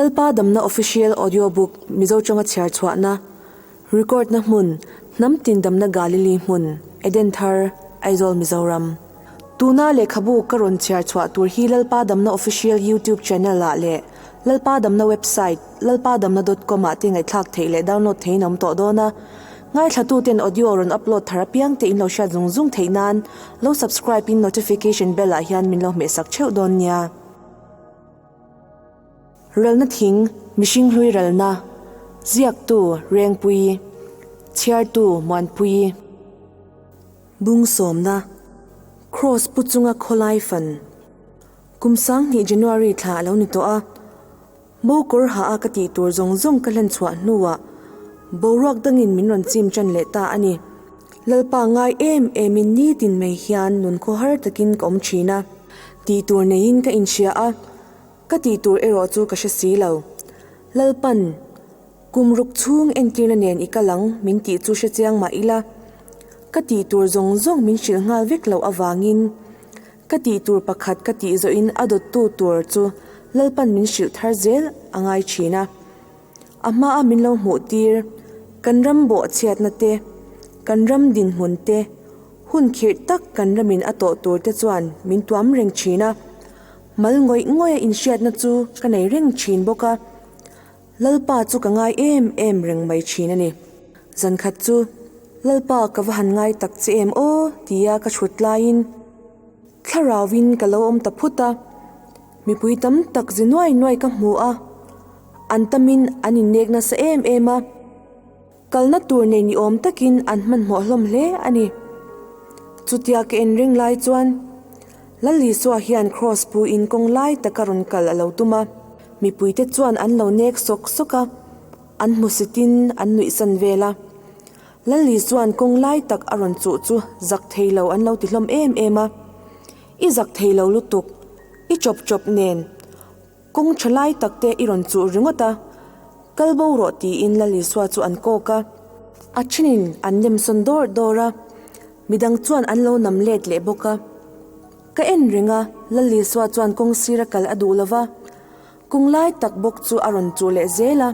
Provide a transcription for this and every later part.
Lalpa Damna Official Audio Book Mizo tawnga chhiar chhuahna, Record na hmun, Hnam tin damna Galili hmun, Eden Thar, Aizawl Mizoram. Tuna lehkhabu ka rawn chhiar chhuah tur hi Lalpa Damna Official YouTube Channel ah leh Lalpa Damna Website lalpadamna dot com ah te ngaihthlak theih leh download theihin a awm tawh dawn a. Ngaithlatuten audio rawn upload thar apiang te in lo hriat zung zung theih nan lo subscribe in notification bell ah hian min lo hmehsak theuh dawn nia. Ralna thing, mihring hlui ralna, ziaktu Rengpuii, chhiartu Muanpuii. Bung sawmna, Kraws pu chunga khawlai fan. Kum sanghnih January thla a lo ni tawh a, Mo kawr ha a ka tih tur zawng zawng ka hlen chhuah hnuah boruak dangin min rawn chim tan leh ta a ni. Lalpa ngai em emin nitin mai hian nun khawhar takin ka awm thin a, tih tur neiin ka inhria a, ka tih tur erawh chu ka hre si lo. Lalpan, Kum ruk chhung entirna nen i kal ang min tih chu hre chiang mah ila, ka tih tur zawng zawng min hrilh nghal vek loh avangin Ka tih tur pakhat ka tih zawhin a dawttu tur chu Lalpan min hrilh thar zel a ngai thin a. A hmaa min lo hmuh tir, kan ram bawh chhiatna te, kan ram dinhmun te, hun khirh tak kan ramin a tawh tur te chuan min tuam reng thin a. Mal ngawih ngawih a inhriatna chu ka nei reng thin bawk a. Lalpa chu ka ngai em em reng mai thin a ni. Zankhat chu, Lalpa ka va han ngai tak che em aw tia ka chhut laiin thlarauin ka lo awm ta phut a, mipui tam tak zi nuai nuai ka hmu a, an tamin an innek nasa em em a. Kalna tur nei ni awm takin an hmanhmawh hlawm hle a ni. Chutia ka en reng lai chuan Lal Isua hian Kraws pu in kawng lai taka rawn kal a lo tum a, mipuite chuan an lo nek sawk sawk a, an hmusitin an nuihsan vel a. Lal Isua'n kawng lai tak a rawn chuh chu zak thei lo an lo ti hlawm em em a, I zak thei lo lutuk, i chawp chawp nen. Kawng tha lai tak te i rawn chuh ringawt a, kal bo rawh tiin Lal Isua chu an kawk a. A thenin an nem sawn dawr dawr a, midang chuan an lo nam let leh bawk a. Ka en reng a, Lal Isua chuan kawng sira kal a duh lo va, kawng lai tak bawk chu a rawn chuh leh zel a.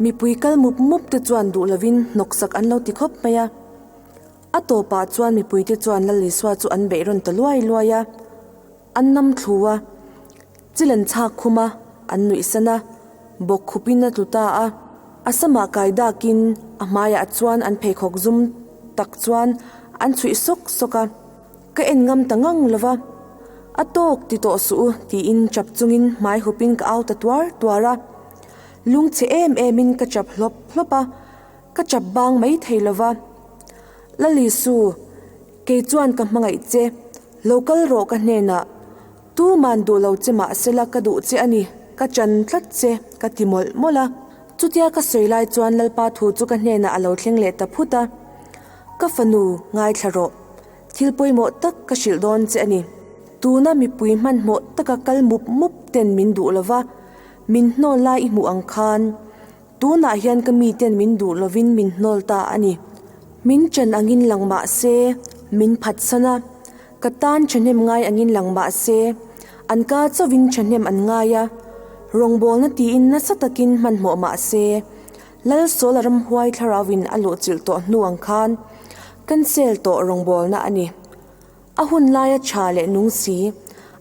Mipui kal mup mup te chuan duh lovin hnawksak an lo ti khawp mai a. A tawpah chuan mipuite chuan Lal Isua chu an beih rawn ta luai luai a. An nam thlu a, chil an chhak khum a, an nuih san a, bawk khupin a tlu ta a. A samah kai dakin a hmaiah chuan an pheikhawk zum tak chuan an chhuih sawk sawk a, Ka en ngam ta ngang lo va, a tawk ti tawh suh u tiin chap chungin hmai hupin ka au ta tuar tuar a. Lungchhe em emin ka chap hlawp hlawp a, ka chap bang mai thei lo va. Lalisu, kei chuan ka hmangaih che. Lo kal rawh ka hnenah, tuman duh lo che mah sela ka duh che a ni, ka chan tlat che, ka ti mawlh mawlh a. Chutia ka sawi lai chuan Lalpa thu chu ka hnenah a lo thleng leh ta phut a, Ka fanu, ngaithla rawh, thil pawimawh tak ka hrilh dawn che a ni. Tuna mipui hmanhmawh taka kal mup mup ten min duh lo va, min hnawl lai i hmuh ang khan, Tunah hian ka miten min duh lovin min hnawl ta a ni. Min chan angin lang mah se, min phatsan a. Ka tan thahnem ngai angin lang mah se, an ka chauhin thahnem an ngai a. Rawngbawlna tiin nasa takin hmanhmawh mah se, Lalsawla ramhuai thlarauin a luhchilh tawh hnu ang khan cancel tawh rawngbawlna a ni. A hun laia tha leh nung si,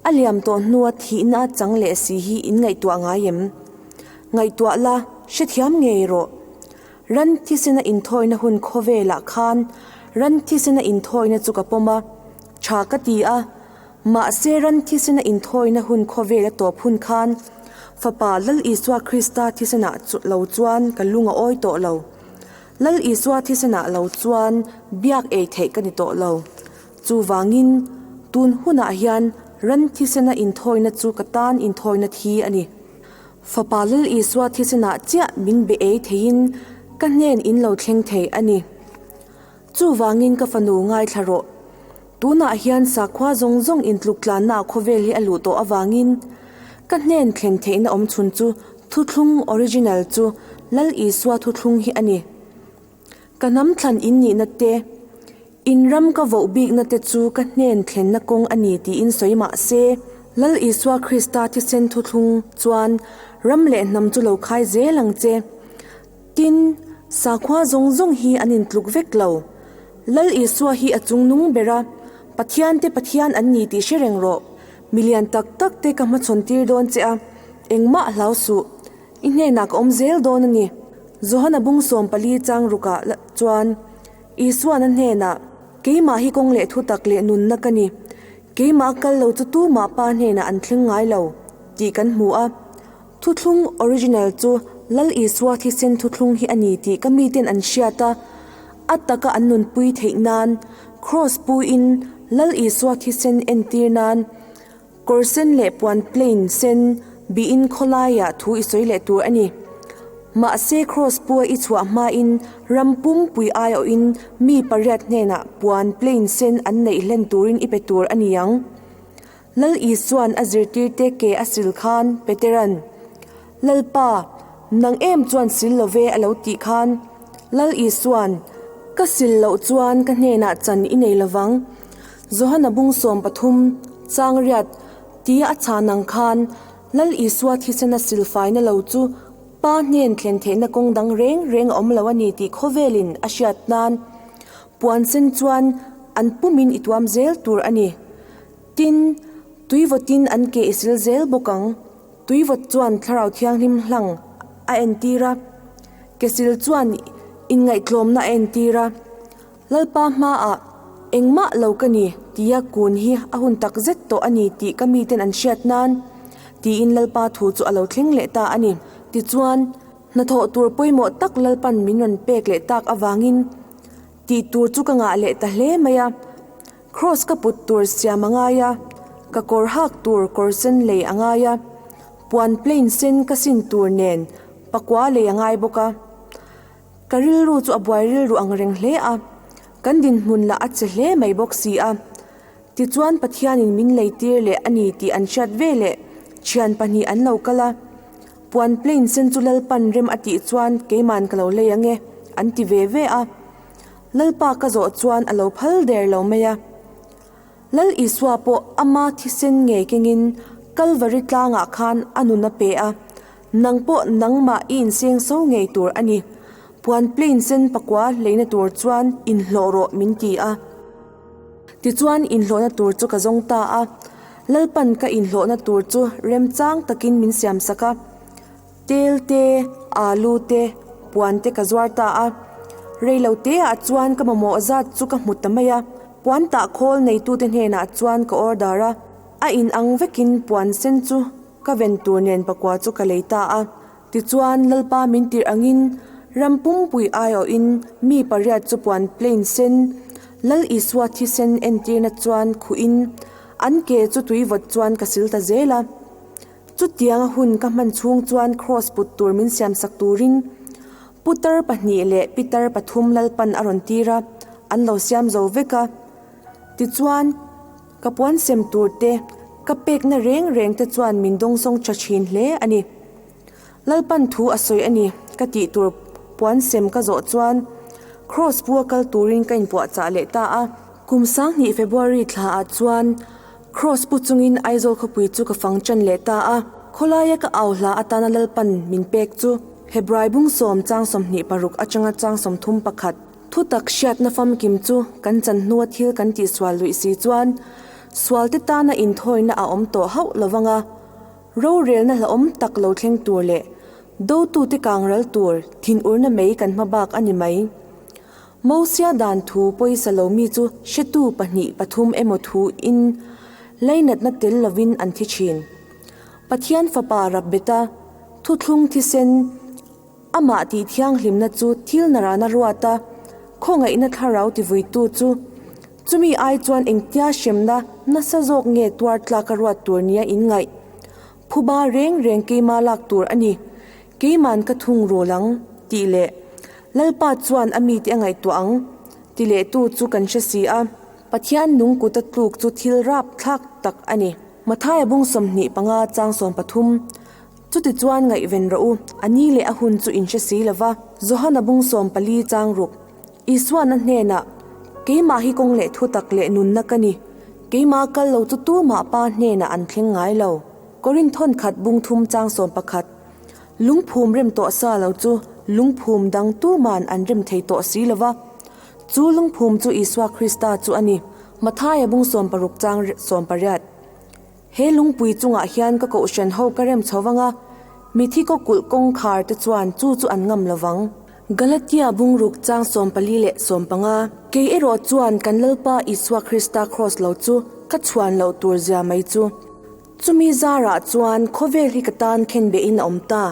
a liam tawh hnua thihna a chang leh si hi in ngaihtuah ngai em? Ngaihtuah la, hrethiam ngei rawh. Ran thisena inthawina hun khawvelah khan ran thisena inthawina chu ka pawm a, tha ka ti a, mahse ran thisena inthawina hun khawvel a tawp hun khan Fapa Lal Isua Krista thisenah lo chuan ka lung a awi tawh lo. Lal Isua thisenah lo chuan biak ei theih ka ni tawh lo. Chuvangin, tun hunah hian ran thisena inthawina chu ka tan inthawina thi a ni. Fapa Lal Isua thisenah chiah min be ei theiin ka hnen in lo thleng thei a ni. Chuvangin ka fanu ngaithla rawh. Tunah hian sakhua zawng zawng intluktlanna khawvel hi a luh tawh avangin ka hnen thlen theihna awmchhun chu thuthlung original chu Lal Isua thuthlung hi a ni. Ka hnam thlan in nihna te, in ram ka voh bikna te chu ka hnen thlenna kawng a ni tiin sawi mah se. Lal Isua Krista thisen thuthlung chuan ram leh hnam chu lo khai zel ang che. Tin, sakhua zawng zawng hi an intluk vek lo. Lal Isua hi a chungnung ber a, Pathian te Pathian an ni tih hre reng rawh. Milian tak tak te ka hmachhawn tir dawn che a, engmah hlau suh. I hnenah ka awm zel dawn a ni. Johana bung 14 chang rukah chuan Isuan a hnenah, Keimah hi kawng leh thutak leh nunna ka ni. Keimah kal lo chu tumah Pa hnenah an thleng ngai lo, tih kan hmu a. Thuthlung original chu Lal Isua thisen thuthlung hi a ni tih ka miten an hriat a, a taka an nunpui theih nan Kraws puin Lal Isua thisen entir nan kawr sen leh puan plain sen bihin khawlaiah thu i sawi leh tur a ni. Mahse Kraws pua i chhuah hmain ram pumpui aiawhin mi pariat hnenah puan plain sen an neih hlen turin i pe tur a ni ang. Lal Isua'n a zirtirte ke a sil khan Petera'n, Lalpa, nang em chuan sil lo ve a lo tih khan, Lal Isua'n, Ka sil loh chuan ka hnenah chan i nei lovang, Johana bung 13, chang riat, tia a chhan ang khan, Lal Isua thisena silfaina lo chu Pa hnen thlen theihna kawng dang reng reng a awm lo a ni tih khawvelin a hriat nan puan sen chuan an pumin i tuam zel tur a ni. Tin, tuivawtin an ke i sil zel bawk ang. Tuivawt chuan Thlarau Thianghlim hlang a entir a, ke sil chuan inngaihtlawmna a entir a. Lalpa hmaah engmah lo ka ni tia kun hi a hun tak zet tawh a ni tih ka miten an hriat nan, tiin Lalpa thu chu a lo thleng leh ta a ni. Tichuan, hnathawh tur pawimawh tak Lalpan min rawn pek leh tak avangin tih tur chu ka ngah leh ta hle mai a. Kraws ka put tur siam a ngai a, ka kawr hak tur kawr sen lei a ngai a, puan plain sen ka sin tur nen pakua lei a ngai bawk a. Ka rilru chu a buai rilru ang reng hle a, kan dinhmun lah a che hle mai bawk si a. Tichuan Pathianin min lei tir leh a ni tih an hriat ve leh thian pahnih an lo kal a, puan plain sen chu Lalpan rem a tih chuan keiman ka lo lei ang e, an ti ve ve a. Lalpa ka zawh chuan a lo phal der lo mai a. Lal Isua pawh ama thisen ngei kengin Kalvari tlangah khan a nun a pe a, nang pawh nangmah i inseng so ngei tur a ni. Puan plain sen pakua hleina tur chuan inhlawh rawh min ti a. Tichuan inhlawhna tur chu ka zawng ta a, Lalpan ka inhlawhna tur chu remchang takin min siamsak a. Tel te, alu te, puan te ka zuar ta a. Reilo te ah chuan ka mamawh zat chu ka hmu ta mai a, puan tah khawl neitute hnenah chuan ka order a, a in ang vekin puan sen chu ka ven tur nen pakua chu ka lei ta a. Tichuan Lalpa min tirh angin ram pumpui aiawhin mi pariat chu puan plain sen, Lal Isua thisen entirna chuan khuhin an ke chu tuivawt chuan ka sil ta zel a. Chutianga hun ka hman chhung chuan kraws put tur min siamsak turin putar pahnih leh pitar pathum Lalpan a rawn tir a, an lo siam zo vek a. Tichuan, ka puan sem tur te, ka pekna reng reng te chuan min dawngsawng tha thin hle a ni. Lalpan thu a sawi a ni ka tih tur puan sem ka zawh chuan kraws pu a kal turin ka inpuahchah leh ta a. Kum sanghnih February thla ah chuan Kraws pu chungin Aizawl khawpui chu ka fang ṭan leh ta a, khawlaia ka au hla atana Lalpan min pek chu Hebrai bung sawm chang 26 aṭanga chang 31 thutak hriatna famkim chu kan chan hnua thil kan tihsual luih si chuan sualte tana inthawina a awm tawh hauh lo vang a, rorelna hlauhawm tak lo thleng tur leh dotute kangral tur thinurna mei kan hma bak a ni mai. Mosia dan thu pawisa lo mi chu hretu pahnih pathum emaw thu in leinatna tel lovin an thi thin. Pathian fapa Rabbeta thuthlung thisen amah tih thianghlimna chu thil narana ruata khawngaihna thlarau tivuitu chu chumi ai chuan engtia hremna nasa zawk nge tuar tlaka ruat tur nia inngaih phuba reng reng keima lak tur a ni. Keiman ka thung rul ang, tih leh Lalpa chuan a mite a ngaihtuah ang, ti lehtu chu kan hre si a. Pathian nung kuta tluk chu thil rap thlak tak a ni. Mathaia bung 25 chang 13, Chutichuan ngaihven rawh u, a ni leh a hun chu in hre si lo va. Johana bung 14 chang ruk, Isuan a hnenah, Keimah hi kawng leh thutak leh nunna ka ni. Keimah kal lo chu tumah Pa hnenah an thleng ngai lo. Korinth thawnkhat bung thum chang 11. Lungphum rem tawh sa lo chu lungphum dang tuman an rem thei tawh si lo va. Chu lungphum chu Isua Krista chu a ni. Mathaia bung 60 chang 18. He lungpui chungah hian ka kohhran ho ka rem chho vang a, mithi kaw kulh kawngkhar te chuan chu chu an ngam lo vang. Galatia bungruk chang 14 leh 15. Kei erawh chuan kan Lalpa Isua Krista kraws lo chu ka chhuan loh tur zia mai chu. Chumi zarah chuan khawvel hi ka tan khenbehin a awm ta.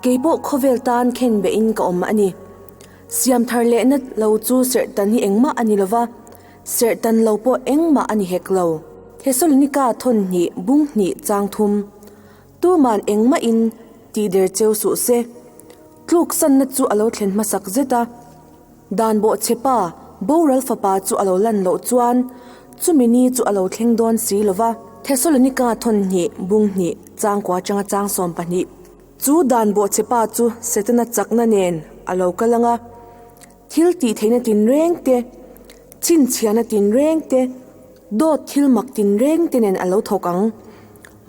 Kei pawh khawvel tan khenbehin ka awm a ni. Siam thar lehna lo chu serhtan hi engmah a ni lo va. Serhtan lo pawh engmah a ni hek lo. Thesalonika thawn hnih bung hnih chang thum. Tuman engmahin tih der cheu suh se. Tluk sanna chu a lo thlen hmasak zet a. Dan bawh che pa, boral fapa chu a lo lan loh chuan chumi ni chu a lo thleng dawn si lo va. Thesalonika thawn hnih bung hnih chang kua atanga chang 12. Chu dan bawh che pa chu Setana chakna nen a lo kal ang a. Thil tih theihna tinreng te, chhinchhiahna tinreng te, dawt thil mak tinreng te nen a lo thawk ang.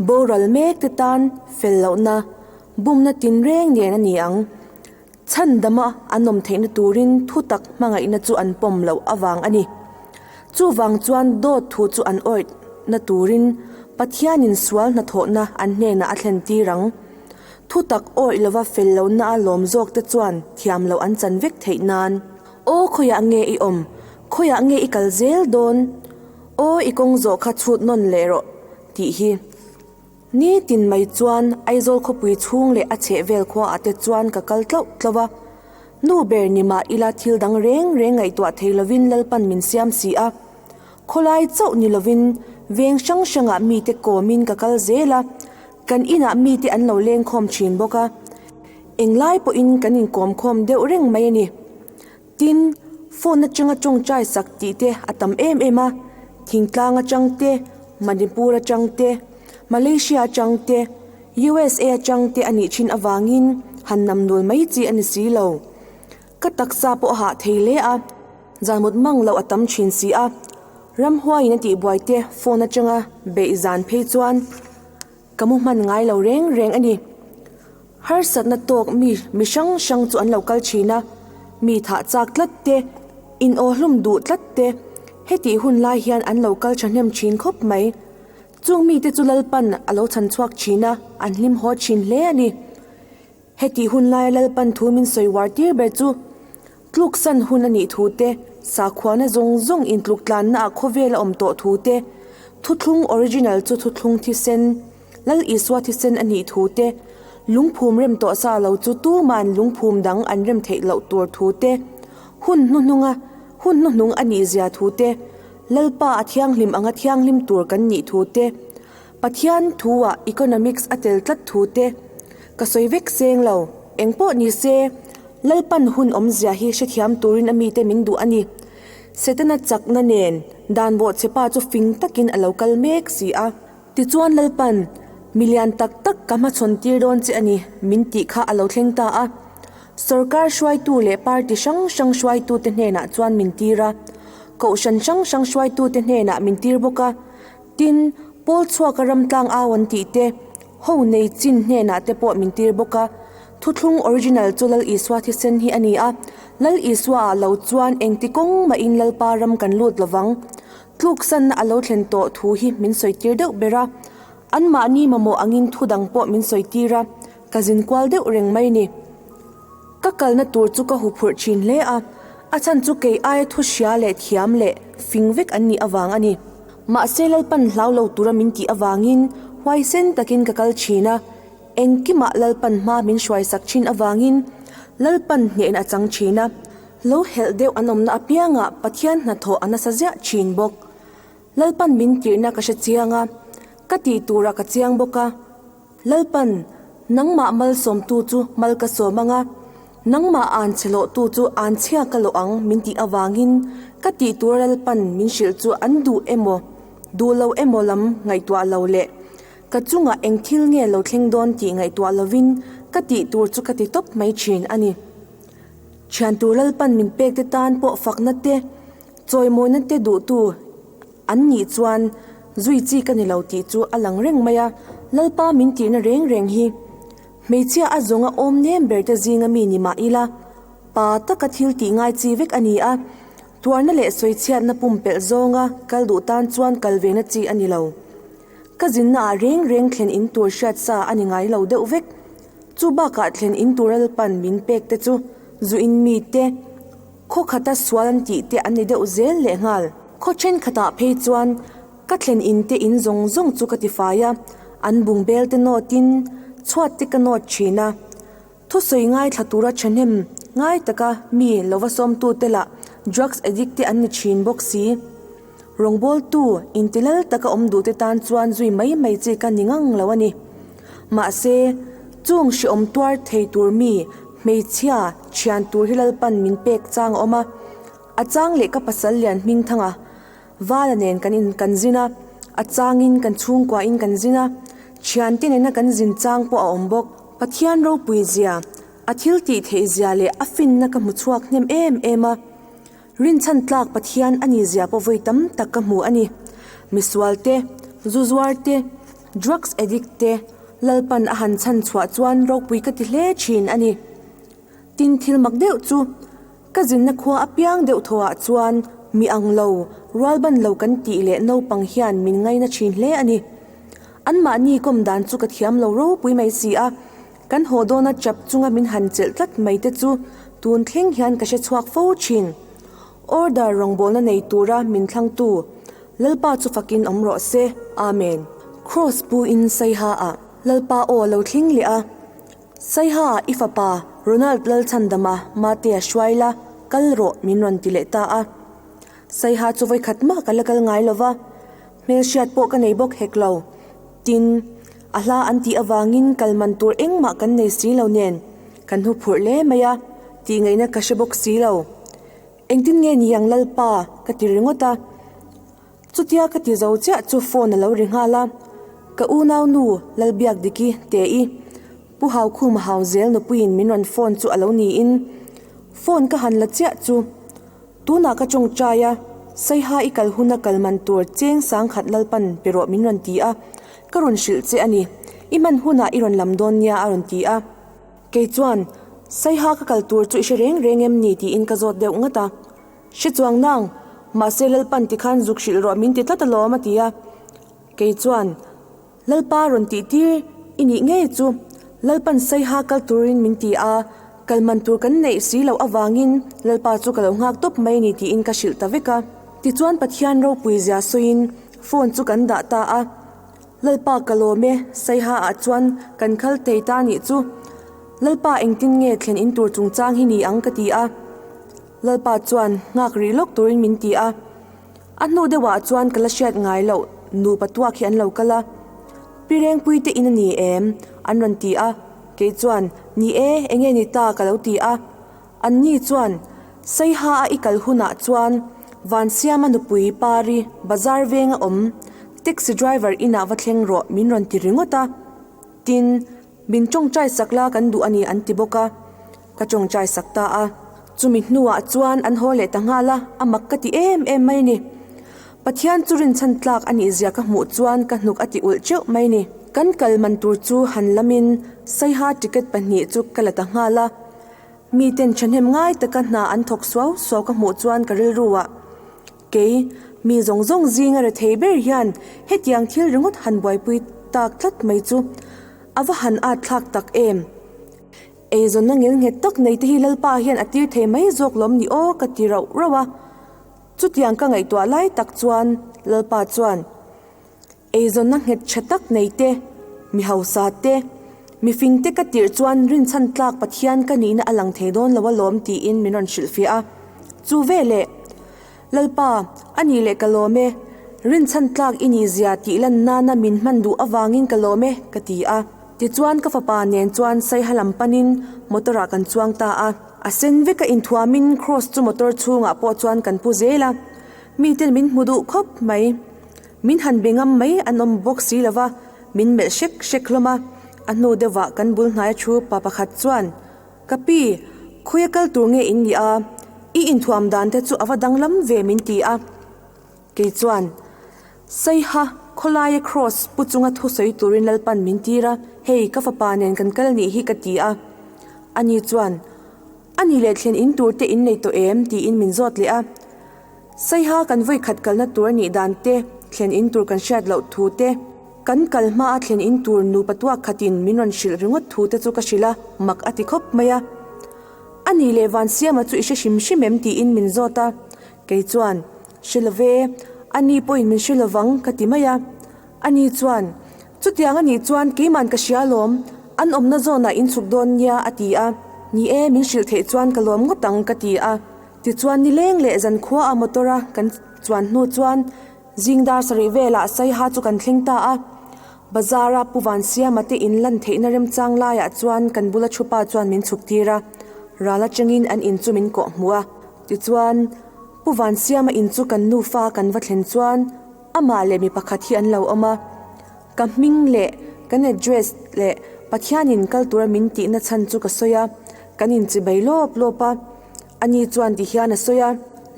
Boral mek te tan fel lohna, bumna tinreng nen a ni ang. Chhandama an awm theihna turin thutak hmangaihna chu an pawm loh avang a ni. Chuvang chuan dawt thu chu an awihna turin Pathianin sual hnathawhna an hnenah a thlen tir ang. Thutak awih lova fel lohna a lawm zawk te chuan thiam loh an chan vek theih nan. Aw khawiah nge i awm? Khawiah nge i kal zel dawn? Aw i kawng zawh kha chhut nawn leh rawh tih hi. Nitin mai chuan Aizawl khawpui chhung leh a chhehvel khuaah te chuan ka kal tlauh tlauh a. Nu ber ni mah ila thil dang reng reng ngaihtuah thei lovin Lalpan min siam si a. Khawlai chauh ni lovin veng hrang hrangah mite kawmin ka kal zel a. Kan inah mite an lo leng khawm thin bawk a, englai pawhin kan inkawm khawm deuh reng mai a ni. Tin, phone atanga tawngtai sak tih te a tam em em a, thingtlang atang te, Manipur atang te, Malaysia atang te, USA atang te a nih thin avangin han namnul mai chi a ni si lo. Ka taksa pawh a hah thei hle a, zan mut mang loh a tam thin si a, ramhuaiin a tihbuai te phone atanga beih zan phei chuan ka mu hman ngai lo reng reng a ni. Harsatna tawk mi mi hrang hrang chu an lo kal thin a, mi thah chak tlat te, in aw hlum duh tlat te, hetih hun lai hian an lo kal thahnem thin khawp mai. Chung mite chu Lalpan a lo chhan chhuak thin a, an hlim haw thin hle a ni. Hetih hun laia Lalpan thu min sawi uar tir ber chu tluksan hun a nih thu te, sakhuana zawng zawng intluk tlanna ah khawvel a awm tawh thu te, thuthlung original chu thuthlung thisen, Lal Isua thisen a nih thu te, lungphum rem tawh sa lo chu tuman lungphum dang an rem theih loh tur thu te, hun hnuhnunga hun hnuhnung a nih zia thu te, Lalpa a thianghlim anga thianghlim tur kan nih thu te, Pathian thu-ah economics a tel tlat thu te ka sawi vek seng lo. Engpawh ni se, Lalpan hun awmzia hi hrethiam turin a mite min duh a ni. Setana chakna nen dan bawhchhepa chu fing takin a lo kal mek si a. Tichuan Lalpan, Mi lian tak tak ka hmachhawn tir dawn che a ni, min tih kha a lo thleng ta a. Sorkar hruaitu leh party hrang hrang hruaitute hnenah chuan min tir a. Kohhran hrang hrang hruaitute hnenah min tir bawk a. Tin, Paul chhuaka ramtlang au an tih te, ho nei chin hnenah te pawh min tir bawk a. Thuthlung original chu Lal Isua thisen hi a ni a, Lal Isua ah lo chuan engti kawng mahin Lalpa ram kan lut lovang. Tluksanna a lo thlen tawh thu hi min sawi tir deuh ber a, anmahni mamawh angin thu dang pawh min sawi tir a, ka zin kual deuh reng mai ni. Ka kalna tur chu ka huphurh thin hle a, a chhan chu kei aia thu hria leh thiam leh fing vek an nih avang a ni. Mahse Lalpan hlau lo tura min tih avangin huaisen takin ka kal thin a, engkimah Lalpan hma min hruaisak thin avangin Lalpan hnehna a chang thin a, lo helh deuh an awmna apiangah Pathian hnathawh a nasa ziah thin bawk. Lalpan min tirhna ka hre chiang a, ka tih turah ka chiang bawk a. Lalpan, nangmah malsawmtu chu mal ka sawm ang a, nangmah an chhe lawhtu chu an chhia ka lawh ang min tih avangin ka tih tura Lalpan min hrilh chu an duh emaw, duh lo emaw lam ngaihtuah lo leh ka chungah eng thil nge lo thleng dawn tih ngaihtuah lovin ka tih tur chu ka ti tawp mai thin a ni. Thian tur Lalpan min pek te tan pawh fakna te, chawimawina te duhtu. An nih chuan zui chi ka ni lo tih chu a lang reng mai a, Lalpa min tihna reng reng hi hmeichhia a zawnga awm nem ber te zinga mi ni mah ila, pa taka thil tih ngai chi vek a ni a, tuarna leh sawichhiatna pumpelh zawnga kal duh tan chuan kal ve na chi a ni lo. Ka zinna ah reng reng thlen in tur hriat sa a ni ngai lo deuh vek. Chu bakah thlen in tur Lalpan min pek te chu zu in mi te, khaw khata sual an tih te an ni deuh zel lehnghal. Khaw thenkhatah phei chuan ka thlen in te in zawng zawng chu ka tifai a, an bungbel te nawt in chhuat te ka nawt thin a. Thusawi ngaithla tura thahnem ngai taka mi lova sawmtute lah drugs addict te an ni thin bawk si. Rawngbawltu intilal taka awm duhte tan chuan zui mai mai chi ka ni ngang lo a ni. Mahse, chung hrehawm tuar thei tur mi hmeichhia thian tur hi Lalpan min pek chang a awm a. A chang leh ka pasal lian hming thanga Vala nen kan in kan zin a, a changin kan chhungkuain kan zin a, thiante nena kan zin chang pawh a awm bawk. Pathian ropui zia, a thil tih theih zia leh a finna ka hmu chhuak hnem em em a. Rinchhan tlak Pathian a ni zia pawh vawi tam tak ka hmu a ni. Misual te, zu zuar te, drugs addict te Lalpan a han chhan chhuah chuan ropui ka ti hle thin a ni. Tin thil mak deuh chu ka zinna khua apiang deuh thawhah chuan mi ang lo, rualban lo kan tih leh naupang hian min ngaina thin hle a ni. Anmahni kawm dan chu ka thiam lo ropui mai si a, kan haw dawna chap chunga min han chelh tlat mai te chu tun thleng hian ka hre chhuak fo thin. Order rawngbawlna nei tura min thlangtu Lalpa chu fakin awm rawh se. Amen. Kraws pu in Saiha ah Lalpa aw a lo thleng leh a. Saiha, i fapa Ronald Lalchhandama Matea hruai la, kal rawh min rawn ti leh ta a. Saiha chu vawikhat mah ka la kal ngai lo va, hmelhriat pawh ka nei bawk hek lo. Tin, a hla an tih avangin kal man tur engmah kan nei si lo nen, kan hnu phurh hle mai a, tih ngaihna ka hre bawk si lo. Engtin nge ni ang Lalpa? ka ti ringawt a. Chutia ka ti zo chiah chu phone a lo ri nghal a, ka unaunu Lalbiakdiki Te-i, Pu Haukhuma hau zel nupuiin min rawn phone chu a lo niin phone ka han la chiah chu tunah ka tawngtai a, Saiha i kal huna kal man tur cheng sangkhat Lalpan pe rawh min rawn ti a, ka rawn hrilh che a ni, i hman hunah i rawn lam dawn nia a rawn ti a. Kei chuan Saiha ka kal tur chu i hre reng reng em ni tiin ka zawt deuh ngat a. Hre chuang nang, mahse Lalpan tikhan zuk hrilh rawh min ti tlat alawm a ti a. Kei chuan, Lalpa rawn tih tir i nih ngei chu, Lalpan Saiha kal turin min ti a, kal man tur kan neih si loh avangin Lalpa chu ka lo nghak tawp mai ni tiin ka hrilh ta vek a. Tichuan Pathian ropui zia sawiin phone chu kan dah ta a. Lalpa ka lawm e, Saiha ah chuan kan khal thei ta nih chu. Lalpa engtin nge thlen in tur chungchang hi ni ang ka ti a. Lalpa chuan nghak rih lawk turin min ti a, a hnu deuhah chuan ka la hriat ngai loh nupa tuak hi an lo kal a, Pi Rengpui te in a ni em? an rawn ti a, kei chuan Ni e, enge ni ta ka lo ti a, anni chuan Saiha a i kal hunah chuan Vansiama nupui Pari bazar venga awm taxi driver inah va thleng rawh min rawn ti ringawt a, tin, Min tawngtai sak la kan duh a ni an ti bawk a, ka tawngtai sak ta a. Chumi hnuah chuan an haw leh ta nghal a, a mak ka ti em em mai ni. Pathian chu rinchhan tlak a nih zia ka hmuh chuan ka hnuk a ti ulh teuh mai ni. Kan kal man tur chu han lamin Saiha ticket pahnih chu ka la ta nghal a. Miten thahnem ngai taka hna an thawk suau suau ka hmuh chuan ka rilru ah Kei, mi zawng zawng zinga rethei ber hian hetiang thil ringawt han buaipui tak tlat mai chu a va han at thlak tak em? Eizawnna ngelnghet tak nei te hi Lalpa hian a tir thei mai zawk lawm ni aw ka ti rauh rauh a. Chutiang ka ngaihtuah lai tak chuan Lalpa chuan. Eizawnna nghet tha tak nei te, mi hausa te, mi fing te ka tirh chuan rinchhan tlak Pathian ka nihna a lang thei dawn lo alawm tiin min rawn hrilhfiah a. Chu veleh, Lalpa, a nih leh ka lawm e, rinchhan tlak i nih zia tih lan nana min hman duh avangin ka lawm e, ka ti a. Tichuan ka fapa nen chuan Saiha lam panin motor ah kan chuang ta a. A sen veka inthuamin Kraws chu motor chhungah pawh chuan kan pu zel a. Miten min hmu duh khawp mai. Min han be ngam mai an awm bawk si lo va, min melh hrek hrek hlawm a. A hnu deuhvah kan bul hnaia thu pa pakhat chuan, Ka pi, khawi a kal tur nge in nih a? I inthuam dan te chu a va danglam ve min ti a. Kei chuan, Saiha, khawlaia Kraws pu chunga thusawi turin Lalpan min tir a, hei ka fapa nen kan kal nih hi ka ti a. Ani chuan, A nih leh thlen in tur te in nei tawh em? tiin min zawt leh a. Saiha kan vawi khat kalna tur a nih dan te, thlen in tur kan hriat loh thu te, kan kal hma a thlen in tur nupa tuak khatin min rawn hrilh ringawt thu te chu ka hrilh a, mak a ti khawp mai a. A nih leh Vansiama chu i hre hrim hrim em? tiin min zawt a. Kei chuan, Hre lo ve, a ni pawhin min hre lo vang ka ti mai a. A ni chuan, Chutiang a nih chuan keiman ka hria alawm, an awmna zawnah in chhuk dawn nia a ti a. Ni e, min hrilh theih chuan ka lawm ngawt ang ka ti a. Tichuan nileng leh zankhua a motor a kan chuan hnu chuan zing dar sarih velah Saiha chu kan thleng ta a. Bazar a Pu Vansiama te in lan theihna remchang laiah chuan kan bula thupa chuan min chhuk tir a, ral atangin an in chu min kawh hmuh a. Tichuan Pu Vansiama in chu kan nufa kan va thlen chuan amah leh mi pakhat hi an lo awm a. Ka hming leh kan address leh Pathianin kal tura min tihna chhan chu ka sawi a, kan inchibei lawp lawp a. Ani chuan ti hian a sawi a,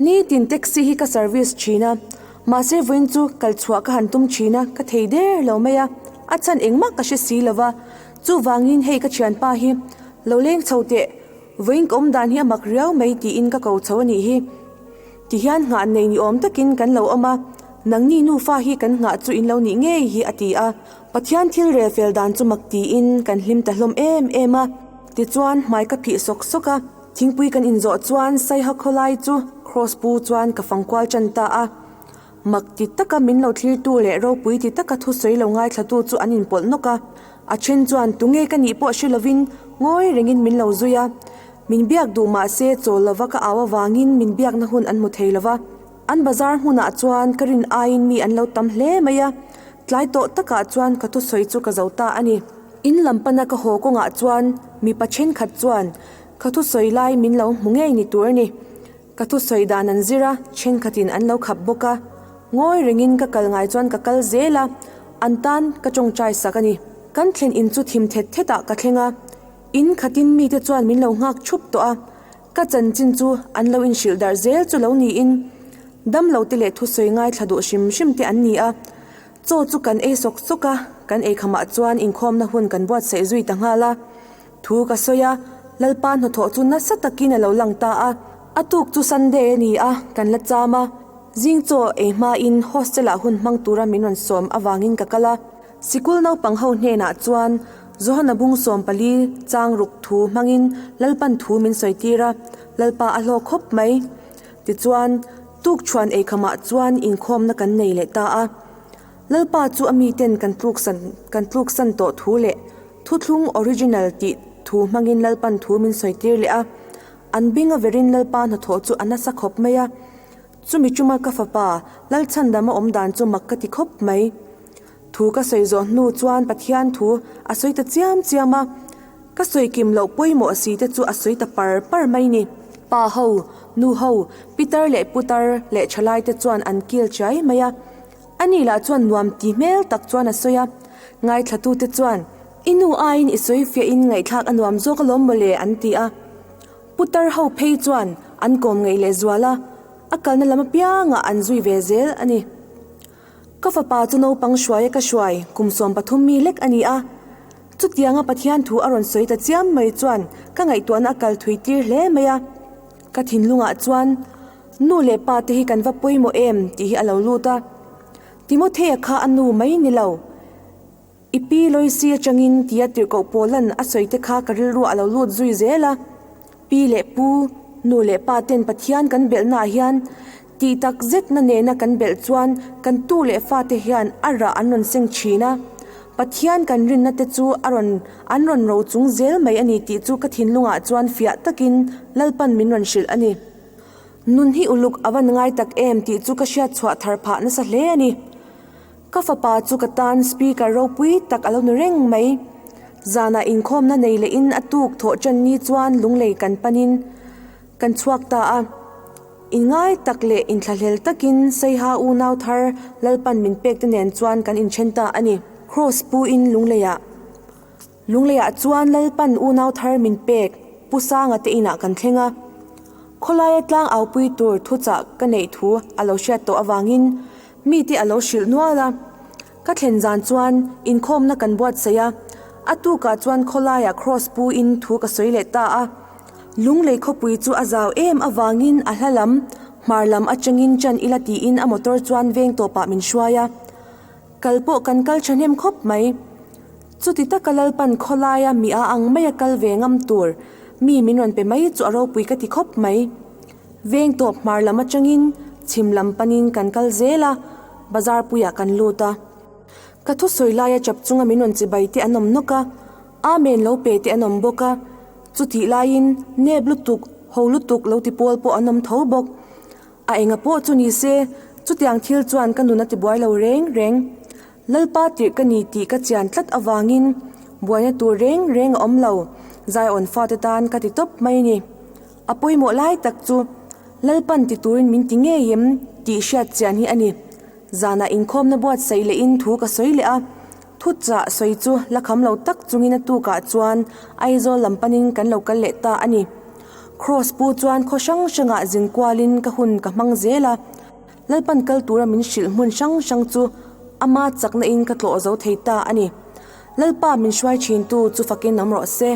Nitin taxi hi ka service thin a, mahse vawiin chu kal chhuah ka han tum thin a, ka thei der lo mai a, a chhan engmah ka hre si lo va, chuvangin hei ka thianpa hi lo leng chho teh, vawiin ka awm dan hi a mak riau mai tiin ka ko chho a nih hi. Ti hian nghah nei ni awm takin kan lo awm a, nangni nufa hi kan nghah chu in lo nih ngei hi a ti a. Pathian thil rel fel dan chu mak tiin kan hlim ta hlawm em em a. Tichuan hmai ka phih sawk sawk a. Thingpui kan inzawh chuan Saiha khawlai chu Kraws pu chuan ka fang kual tan ta a. Mak ti taka min lo thlirtu leh ropui ti taka thusawi lo ngaithlatu chu an inpawlh nawk a. A then chuan tunge ka nih pawh hre lovin ngawi rengin min lo zui a. Min biak duh mah se chawl lova ka au avangin min biakna hun an hmu thei lova. An bazar hmunah chuan ka rin aiin mi an lo tam hle mai a. Tlai tawh takah chuan ka thusawi chu ka zo ta a ni. In lam pana ka haw kawngah chuan mipa thenkhat chuan Ka thusawi lai min lo hmu ngei ni tur a ni. Ka thusawi dan an zir a, thenkhatin an lo khap bawk a. Ngawi rengin ka kal ngai chuan ka kal zel a, an tan ka tawngtai sak a ni. Kan thlen in chu thim thet thetah ka thleng a, in khatin mite chuan min lo nghak thup tawh a, ka chanchin chu an lo inhrilh darh zel chu lo niin damlo te leh thusawi ngaithla duh hrim hrim te an ni a. Chaw chu kan ei sawk sawk a, kan eikhamah chuan inkhawmna hun kan buatsaih zui ta nghal a. Thu ka sawi a, Lalpa hnathawh chu nasa takin a lo lang ta a. A tuk chu Sunday a ni a, kan la cham a. Zing chaw ei hmain hostel-ah hun hmang tura min rawn sawm avangin ka kal a. Sikul naupang ho hnenah chuan Johana bung 14 chang ruk thu hmangin Lalpan thu min sawi tir a, Lalpa a hlawk khawp mai. Tichuan, tukchhuan eikhamah chuan inkhawmna kan nei leh ta a. Lalpa chu a miten kan tluksan kan tluksan tawh thu leh Thuthlung original tih thu hmangin Lalpan thu min sawi tir leh a, an bing a verin Lalpa hnathawh chu a nasa khawp mai a. Chumi chuma ka fapa Lalchhandama awm dan chu mak ka ti khawp mai. Thu ka sawi zawh hnu chuan Pathian thu a sawi ta chiam chiam a, ka sawi kim loh pawimawh si te chu a sawi ta par par mai ni. Pa ho, nu ho, pitar leh putar leh thalai te chuan an kil chiai mai a. Ani lah chuan nuam ti hmel tak chuan a sawi a, ngaithlatute chuan, I nu aiin i sawi fiahin ngaihthlak a nuam zawk alawm mawle an ti a. Putar ho phei chuan an kawm ngaih leh zual a, a kalna lam apiangah an zui ve zel a ni. Ka fapa chu naupang hruaia ka hruai kum 13 mi lek a ni a. Chutianga Pathian thu a rawn sawi ta chiam mai chuan ka ngaihtuahna a kal thui tir hle mai a. Ka thinlungah chuan nu leh pa te hi kan va pawimawh em tih hi a lo lut a. Timothea kha a nu mai ni lo. I pi Loisi atangin tia tirhkoh Paulan a sawi te kha ka rilruah a lo lut zui zel a. Pi leh pu, nu leh pa ten Pathian kan belhnaah hian tih tak zetna nena kan belh chuan kan tu leh fate hian a rah an rawn seng thin a. Pathian kan rinna te chu a rawn an rawn ro chung zel mai a ni tih chu ka thinlungah chuan fiah takin Lalpan min rawn hrilh a ni. Nun hi uluk a van ngai tak em tih chu ka hriat chhuah thar phah nasa hle a ni. Ka fapa chu ka tan speaker ropui tak a lo ni reng mai. Zanah inkhawmna nei lehin a tuk thawh ṭan ni chuan lunglei kan panin kan chhuak ta a. Inngai tak leh inthlahlel takin Saiha unau thar Lalpan min pek te nen chuan kan inthen ta a ni. Kraws pu in Lungleiah Lungleiah chuan Lalpan unau thar min pek Pu Sanga te inah kan thleng a. Khawlaia tlang aupui tur thuchah ka neih thu a lo hriat tawh avangin Mite a lo hrilh nual a. Ka thlen zan chuan inkhawmna kan buatsaih a, a tukah chuan khawlaiah Kraws pu in thu ka sawi leh ta a. Lunglei khawpui chu a zau em avangin a hla lam, hmar lam atangin ṭan ila tiin a motor chuan veng tawpah min hruai a. Kal pawh kan kal ṭhahnem khawp mai. Chuti taka Lalpan khawlaia mi a ang maia kal ve ngam tur mi min rawn pe mai chu a ropui ka ti khawp mai. Veng tawp hmar lam atangin chhim lam panin kan kal zel a, bazar puiah kan lut a. Ka thusawi laia chap chunga min rawn chibai te an awm nawk a, Amen lo pe te an awm bawk a. Chutih laiin nep lutuk, ho lutuk lo ti pawl pawh an awm tho bawk. A enga pawh chu ni se, chutiang thil chuan ka nun a tibuai lo reng reng. Lalpa tirh ka ni tih ka chian tlat avangin buaina tur reng reng a awm lo, Zion fate tan ka ti tawp mai a ni. A pawimawh lai tak chu Lalpan ti turin min ti ngei em tih hriat chian hi a ni. Zanah inkhawmna buatsaih lehin thu ka sawi leh a, thuchah sawi chu la kham lo tak chungin a tukah chuan Aizawl lam panin kan lo kal leh ta a ni. Kraws pu chuan khaw hrang hrangah zin kualin ka hun ka hmang zel a. Lalpan kal tura min hrilh hmun hrang hrang chu ama chakna in ka tlawh zo thei ta a ni. Lalpa min hruai thintu chu fakin awm rawh se.